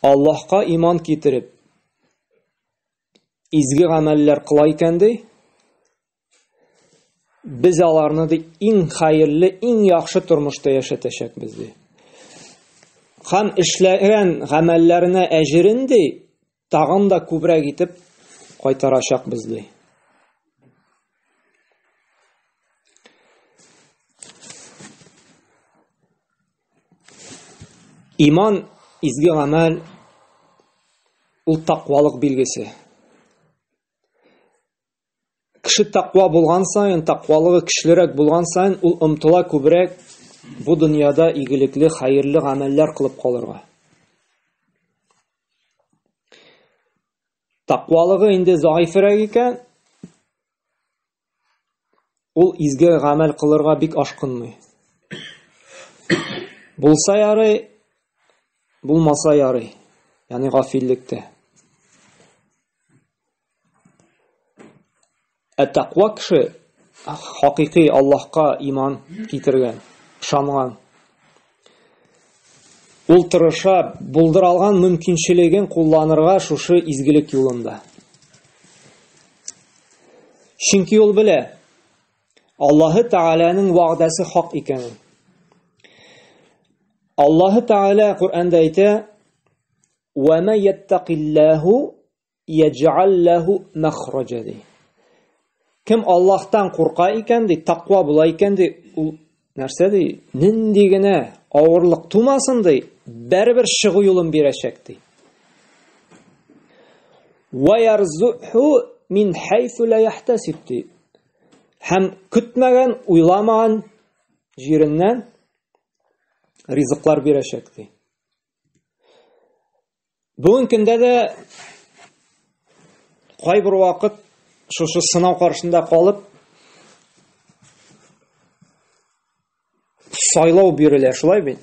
Аллаһка иман китереп, изге гамәлләр кыла икән ди, без аларны ди иң хәерле, иң яхшы тормышта яшәтәчәкбез ди. Һәм эшләгән гамәлләренә әҗерен ди, тагын да күбрәк итеп кайтарачакбыз ди. Иман, изге гамәл ул тақвалык билгесе. Кеше тәкъва булган саен, тәкъвалыгы көчлерәк булган саен, ул омтыла күбрәк бу дөньяда игелекле, хәерле гамәлләр кылып калырга. Тәкъвалыгы инде заифрәк икән, ул изге гамәл кылырга бик ашкынмый. Булса ярый, булмаса ярый. Ягъни гафиллектә. Ә тәкъва кеше хакыйкый Аллаһка иман китергән, ышанган. Ул тырыша, булдыра алган мөмкинчелеген кулланырга шушы изгелек юлында. Чөнки ул белә, Аллаһы Тәгаләнең вәгъдәсе хак икәнен. Аллаһы Тәгалә Коръәндә әйтә: "Ва ма яттакиллаһу яҗ'ал ләһу махраҗа" ди. Кем Аллаһтан курка икән ди, таква була икән ди, ул нәрсә ди? Нинди генә авырлык тумасын ди, бәрбер чыгу юлын бирәчәк ди. Ва ярзуху мин хайсу ла яхтасиб ди. Һәм көтмәгән, уйламаган җиреннән ризыклар бирәчәк ди. Бүген көндә дә кайбер вакыт шушы сынау каршында калып сайлау бирелә, шулай бит?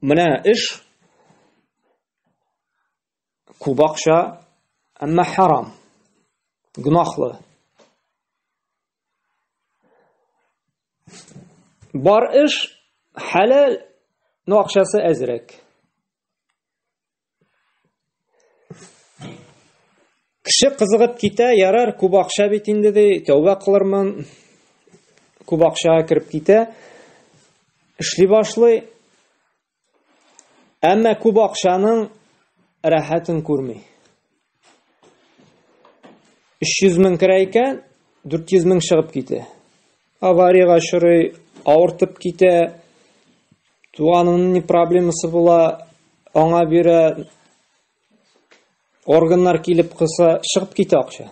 Менә эш күп акча, әмма харам, гөнаһлы. Бар эш хәләл, но акчасы әзрәк. Кеше кызыгып китә, ярар, күп акча бит инде ди, тәүбә кылырмын. Күп акчага кереп китә. Эшли башлый. Әмма күп акчаның рәхәтен күрми. 300 мең керә икән, 400 мең чыгып китә. Авариягә очрый, авыртып китә, туганының ни проблемасы була, аңа бирә, органнар килеп кыса, чыгып китә акча.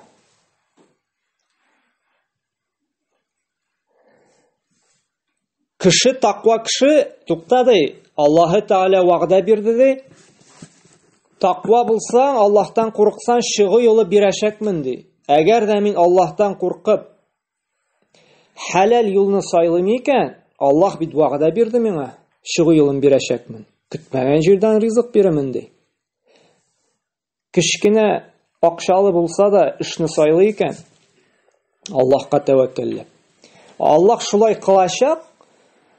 Кеше таква кеше, тукта ди, Аллаһы Тәгалә вәгъдә бирде ди. Таква булсаң, Аллаһтан курыксаң, чыгу юлы бирәчәкмен ди. Әгәр дә мин Аллаһтан куркып, хәләл юлны сайлыйм икән, Аллаһ бит вәгъдә бирде миңа, чыгу юлын бирәчәкмен. Көтмәгән җирдән ризык бирермен ди. Кечкенә акчалы булса да эшне сайлый икән, Аллаһка тәвәккәлләп. Аллаһ шулай кылачак,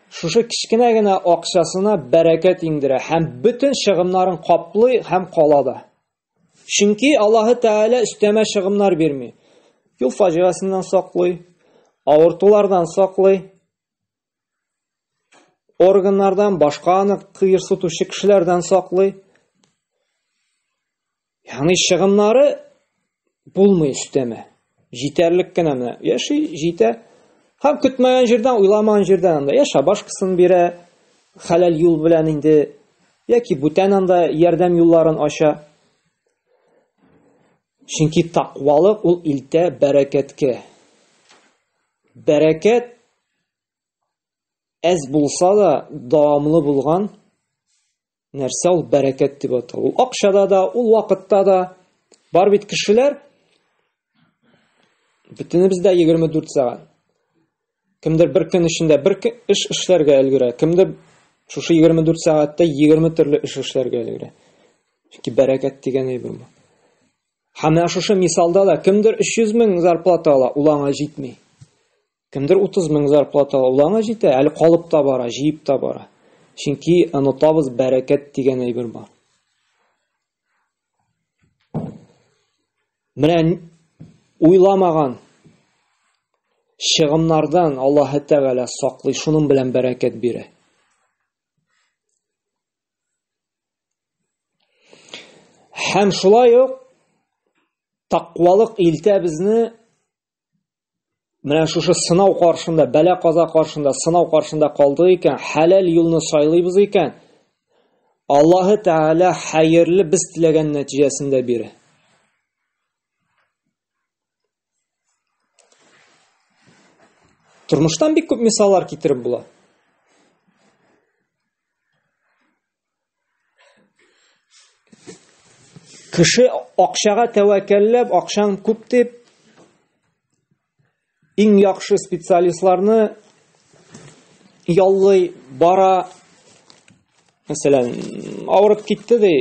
шушы кечкенә генә акчасына бәрәкәт иңдерә һәм бөтен чыгымнарын каплый һәм кала да. Чөнки Аллаһы Тәгалә өстәмә чыгымнар бирми. Юл фаҗигасеннән саклый, авыртулардан саклый, органнардан, башка аны кыерсытучы кешеләрдән саклый. Ягъни чыгымнары булмый өстәмә. Җитәрлек кенә менә яши, җитә. Һәм көтмәгән җирдән, уйламаган җирдән анда я шабашкасын бирә, хәләл юл белән инде, яки бүтән анда ярдәм юлларын ача. Чөнки таквалык ул илтә бәрәкәткә. Бәрәкәт әз булса да дәвамлы булган нәрсә ул бәрәкәт дип атала. Ул акчада да, ул вакытта да бар бит кешеләр бөтенебез дә 24 сәгать. Кемдер бер көн эчендә бер эш эшләргә өлгерә, кемдер шушы 24 сәгатьтә 20 төрле эш эшләргә өлгерә. Чөнки бәрәкәт дигән әйбер бу. Һәм менә шушы мисалда да кемдер 300 мең зарплата ала, ул аңа җитми. Кемдер 30 мең зарплата ала, ул аңа җитә, әле калып та бара, җыеп та бара. Чөнки онытабыз, бәрәкәт дигән әйбер бар. Менә уйламаган чыгымнардан Аллаһы Тәгалә саклый, шуның белән бәрәкәт бирә. Һәм шулай ук тақвалык илтә безне менә шушы сынау каршында, бәла-каза каршында, сынау каршында калдык икән, хәләл юлны сайлыйбыз икән, Аллаһы Тәгалә хәерле без теләгән нәтиҗәсен дә бирә. Тормыштан бик күп мисаллар китереп була. Кеше акчага тәвәккәлләп, акчаң күп дип, иң яхшы специалистларны яллый, бара. Мәсәлән, авырып китте ди,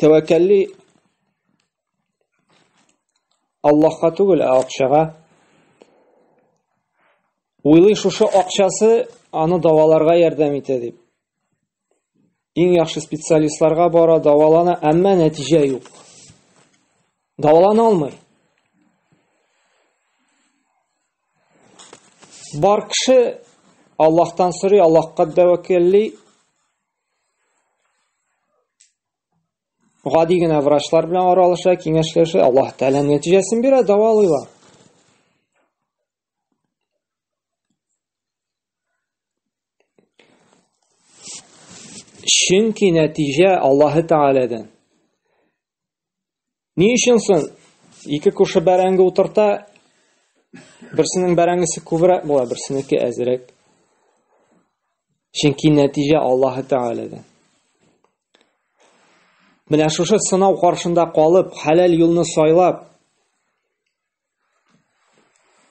тәвәккәлли Аллаһка түгел, ә акчага. Уйлый шушы акчасы аны даваларга ярдәм итә дип. Иң яхшы специалистларга бара, давалана, әмма нәтиҗә юк. Давалана алмый. Бар кеше Аллаһтан сорый, Аллаһка тәвәккәлли. Гади генә врачлар белән аралаша, киңәшләшә, Аллаһ Тәгалә нәтиҗәсен бирә, дәвалыйлар. Чөнки нәтиҗә Аллаһы Тәгаләдән. Ни өчен соң ике күрше бәрәңге утырта, берсенең бәрәңгесе күбрәк була, берсенеке әзрәк. Чөнки нәтиҗә Аллаһы Тәгаләдән. Менә шушы сынау каршында калып, хәләл юлны сайлап,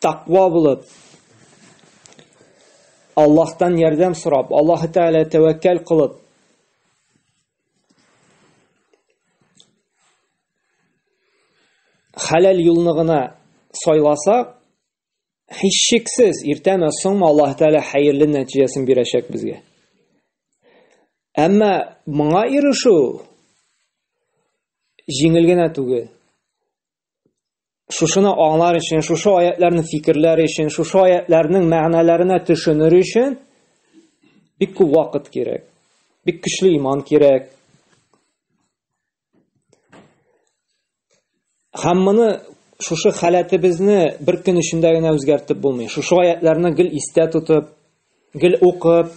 тәкъва булып, Аллаһтан ярдәм сорап, Аллаһы Тәгалә тәвәккәл кылып, хәләл юлны гына сайласак, һичшиксез, иртәме соңмы Аллаһ Тәгалә хәерле нәтиҗәсен бирәчәк безгә. Әмма моңа ирешү җиңел генә түгел. Шушыны аңлар өчен, шушы аятларны фикерләр өчен, шушы аятларның мәгънәләренә төшенер өчен бик күп вакыт кирәк. Бик көчле иман кирәк. Һәм моны шушы халәтебезне бер көн эчендә генә үзгәртеп булмый. Шушы аятларны гел истә тотып, гел укып,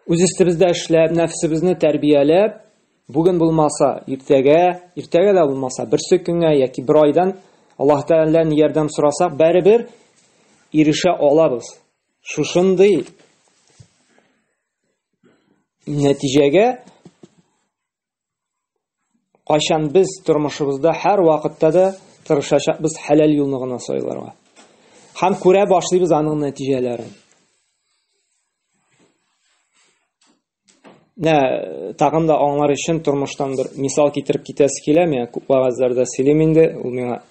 үз өстебездә эшләп, нәфсебезне тәрбияләп, бүген булмаса, иртәгә, иртәгә дә булмаса, берсе көнгә яки бер айдан Аллаһ Тәгаләдән ярдәм сорасак, барыбер ирешә алабыз. Шушындый нәтиҗәгә Кайчан без тормышыбызда һәр вакытта да тырышачакбыз хәләл юлны гына сайларга. Һәм күрә башлыйбыз аның нәтиҗәләрен. Нә, тагын да аңлар өчен тормыштан бер мисал китереп китәсе килә, миңа күп вәгазьләрдә сөйлим инде, ул миңа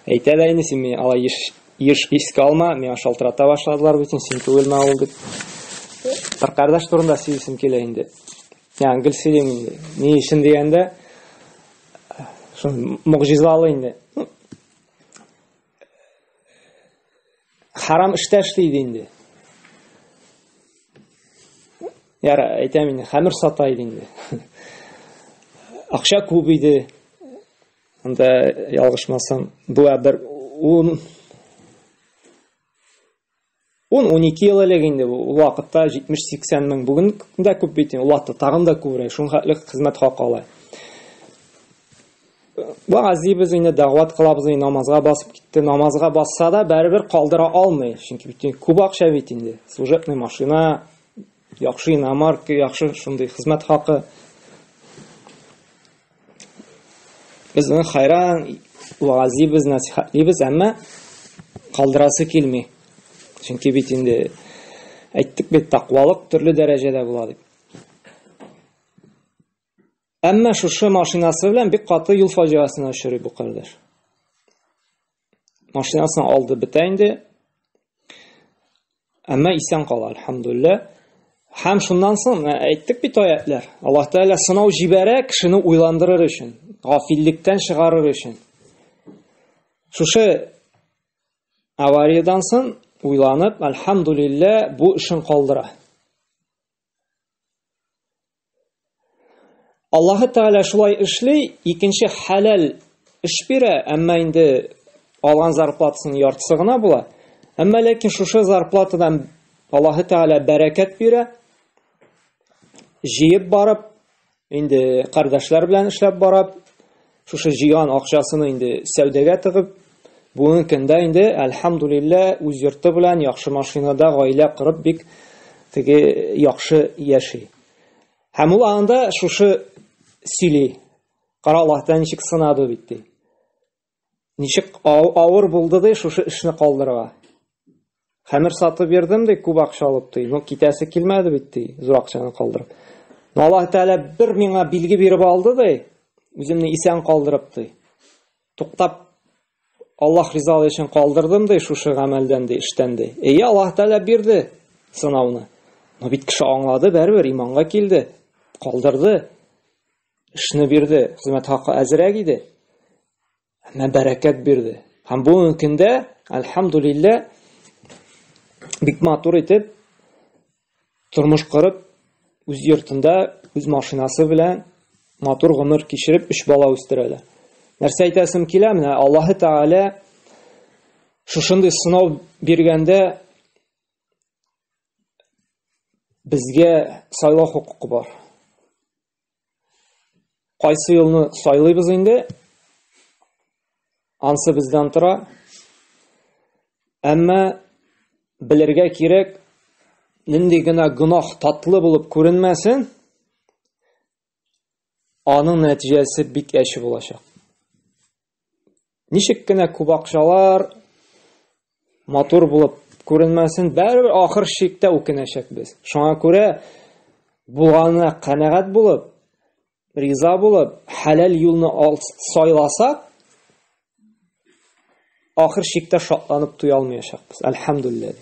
әйтә дә инде, син мине алай еш, еш искә алма, миңа шалтырата башладылар бит, син түгелме ул дип. Бер кардәш турында сөйлисем килә инде. Ягъни гел сөйлим инде. Ни өчен дигәндә, шул могҗизалы инде. Харам эштә эшли иде инде. Яра, әйтәм инде, хәмер сата иде инде. Акча күп иде. Анда ялгышмасам, бу бер 10 10-12 ел элек инде бу. Ул вакытта 70-80 мең. Бүген дә күп бит инде. Ул вакытта тагын да күбрәк. Шуның хәтле хезмәт хакы ала. Вәгазьлибез инде, дәгъват кылабыз инде, намазга басып китте. Намазга басса да, барыбер калдыра алмый. Чөнки бит инде күп акча бит инде. Служебный машина, яхшы иномарка, яхшы шундый хезмәт хакы. Без аны хайран, вәгазьлибез, нәсихәтлибез, әмма калдырасы килми. Чөнки бит инде әйттек бит, тәкъвалык төрле дәрәҗәдә була дип. Әмма шушы машинасы белән бик каты юл фаҗигасенә очрый бу кардәш. Машинасын алды бетә инде. Әмма исән кала, әлхәмдүлилләһ. Һәм шуннан соң әйттек бит аятлар. Аллаһ Тәгалә сынау җибәрә кешене уйландырыр өчен, гафиллектән чыгарыр өчен. Шушы авариядән соң уйланып, әлхәмдүлилләһ, бу эшен калдыра. Аллаһы Тәгалә шулай эшли, икенче хәләл эш бирә, әмма инде алган зарплатасының яртысы гына була. Әмма ләкин шушы зарплатадан Аллаһы Тәгалә бәрәкәт бирә. Җыеп барып, инде кардәшләр белән эшләп барып, шушы җыйган акчасын инде сәүдәгә тыгып, Бүгенге көндә инде, әлхәмдулилла, үз йорты белән яхшы машинада гаилә корып бик теге яхшы яши. Һәм ул анда шушы сөйли. Кара, Аллаһ Тәгалә ничек сынады бит ди. Ничек авыр булды ди шушы эшне калдырырга. Хәмер сатып йөрдем ди, күп акча алып ди. Но китәсе килмәде бит ди, зур акчаны калдырып. Но Аллаһ Тәгалә бер миңа билге биреп алды ди, үземне исән калдырып ди. Туктап Аллаһ ризалыгы өчен калдырдым ди шушы гамәлдән ди, эштән ди. Әйе, Аллаһ Тәгалә бирде сынауны. Но бит кеше аңлады, бәрбер иманга килде, калдырды. Эшне бирде, хезмәт хакы әзрәк иде. Әмма бәрәкәт бирде. Һәм бүгенге көндә, әлхәмдулиллә, бик матур итеп тормыш корып, үз йортында, үз машинасы белән матур гомер кичереп, өч бала үстерәләр. Нәрсә әйтәсем килә, менә Аллаһы Тәгалә шушындый сынау биргәндә безгә сайлау хокукы бар. Кайсы юлны сайлыйбыз инде? Ансы бездән тора. Әмма белергә кирәк, нинди генә гөнаһ татлы булып күренмәсен, аның нәтиҗәсе бик әче булачак. Ничек кенә күп акчалар матур булып күренмәсен, бәрібір ахыр чиктә үкенәчәкбез. Шуңа күрә булганына канәгать булып, риза булып, хәләл юлны сайласак, ахыр чиктә шатланып туя алмаячакбыз. Әлхәмдулилләһ.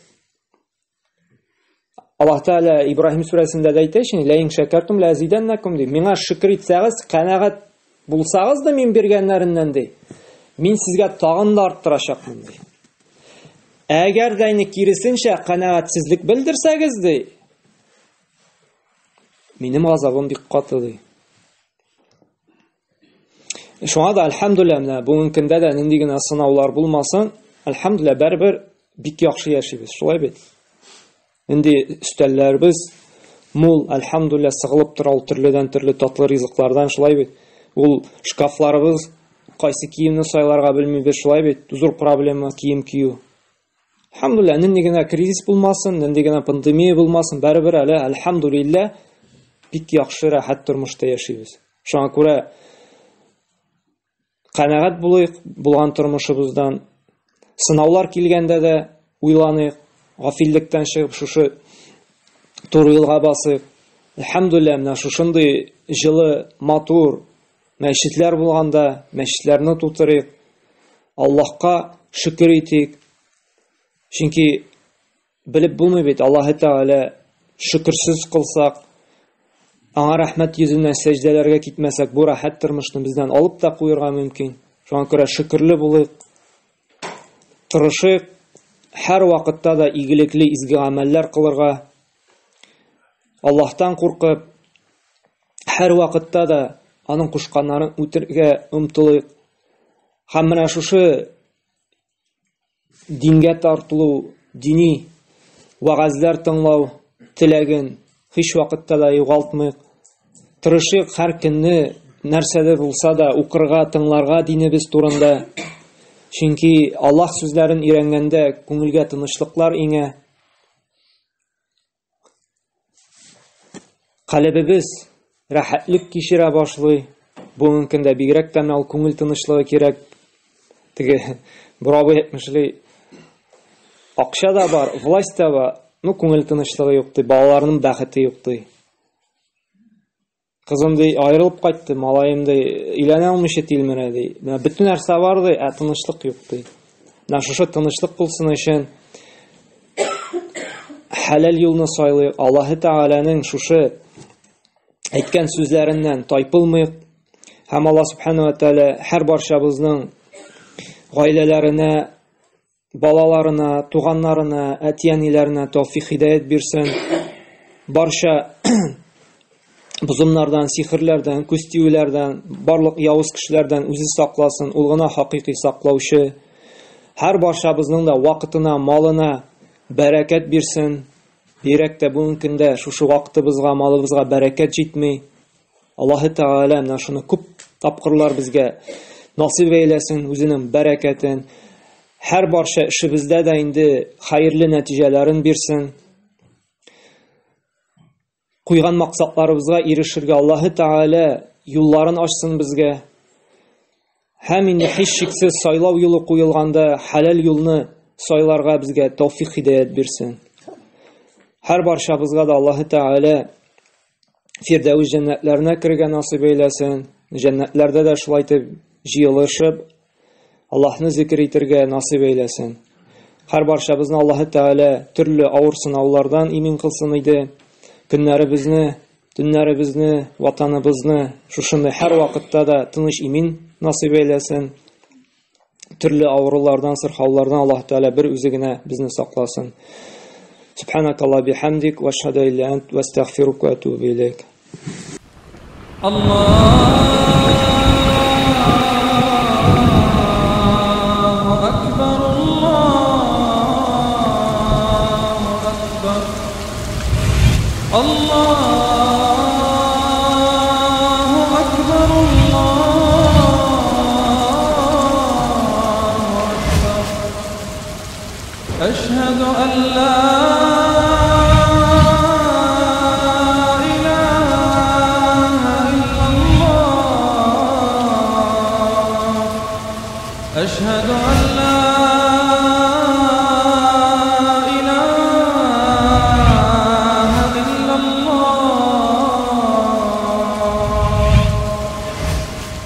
Аллаһ Тәгалә Ибраһим сүрәсендә дә әйтә, "Лә ин шәкәртум лә азиданнакум" ди. Миңа шөкер итсәгез, канәгать булсагыз да мин биргәннәреннән ди. Мин сезгә тагын да арттырачакмын ди. Әгәр дә инде киресенчә канәгатьсезлек белдерсәгез ди, минем газабым бик каты ди. Шуңа да әлхәмдулилла менә бүгенге көндә дә нинди генә сынаулар булмасын, әлхәмдулилла бәрбер бик яхшы яшибез. Шулай бит? Нинди өстәлләребез мул, әлхәмдулилла сыгылып тора ул төрледән төрле татлы ризыклардан, шулай бит? Ул шкафларыбыз кайсы киемне сайларга белмибез, шулай бит? Зур проблема кием кию. Әлхәмдулилла, нинди генә кризис булмасын, нинди генә пандемия булмасын, бәрібір әле әлхәмдулилла бик яхшы рәхәт тормышта яшибез. Шуңа күрә канәгать булыйк булган тормышыбыздан. Сынаулар килгәндә дә уйланыйк, гафиллектән чыгып шушы туры юлга басыйк. Әлхәмдулилла, менә шушындый җылы, матур мәчетләр булганда, мәчетләрне тутырыйк. Аллаһка шөкер итик. Чөнки Белеп булмый бит, Аллаһы Тәгалә шөкерсез кылсак, аңа рәхмәт йөзеннән сәҗдәләргә китмәсәк, бу рәхәт тормышны бездән алып та куерга мөмкин. Шуңа күрә шөкерле булыйк, тырышыйк, һәр вакытта да игелекле изге гамәлләр кылырга, Аллаһтан куркып, һәр вакытта да аның кушканнарын үтергә омтылыйк. Һәм менә шушы дингә тартылу, дини вәгазьләр тыңлау теләген һич вакытта да югалтмыйк. Тырышыйк һәр көнне нәрсәдер булса да укырга, тыңларга динебез турында. Чөнки Аллаһ сүзләрен өйрәнгәндә күңелгә тынычлыклар иңә. Калебебез рәхәтлек кичерә башлый. Бүгенге көндә бигрәк тә ул күңел тынычлыгы кирәк. Теге бер абый әйтмешли, акча да бар, власть та бар, ну күңел тынычлыгы юк ди, балаларының бәхете юк ди. Кызым ди, аерылып кайтты, малаем ди, өйләнә алмыйча тилмерә ди. Менә бөтен нәрсә бар ди, ә тынычлык юк ди. Менә шушы тынычлык булсын өчен хәләл юлны сайлыйк. Аллаһы Тәгаләнең шушы әйткән сүзләреннән тайпылмыйк. Һәм Аллаһ Субхану ва Тәгалә һәр барчабызның гаиләләренә балаларына, туганнарына, әти-әниләренә тәүфик хидәят бирсен. Барча бозымнардан, сихерләрдән, күз тиюләрдән, барлык явыз кешеләрдән үзе сакласын, ул гына хакыйкый саклаучы. Һәр барчабызның да вакытына, малына бәрәкәт бирсен. Бигрәк тә бүгенге көндә шушы вакытыбызга, малыбызга бәрәкәт җитми. Аллаһы Тәгалә менә шуны күп тапкырлар безгә насыйп әйләсен, үзенең бәрәкәтен. Һәр барча эшебездә дә инде хәерле нәтиҗәләрен бирсен. Куйган максатларыбызга ирешергә Аллаһы Тәгалә юлларын ачсын безгә. Һәм инде һичшиксез сайлау юлы куелганда хәләл юлны сайларга безгә тәүфик хидаят бирсен. Һәр барчабызга да Аллаһы Тәгалә Фирдәвес җәннәтләренә керергә насыйп әйләсен. Җәннәтләрдә дә шулай итеп җыелышып Аллаһны зикр итергә насыйп әйләсен. Һәр барчабызны Аллаһы Тәгалә төрле авыр сынаулардан имин кылсын иде. Көннәребезне, төннәребезне, ватаныбызны шушындый һәр вакытта да тыныч имин насыйп әйләсен. Төрле авырулардан, сырхаулардан Аллаһ Тәгалә бер үзе генә безне сакласын. Субханакалла бихамдик ва ашһаду илля ант ва астагфирука ва атубу илейк. الله أكبر الله أكبر الله أكبر الله أكبر أشهد أن لا إله إلا الله أشهد أن لا إله إلا الله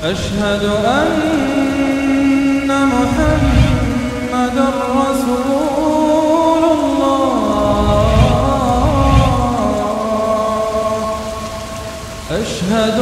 أشهد أن محمدا رسول الله أشهد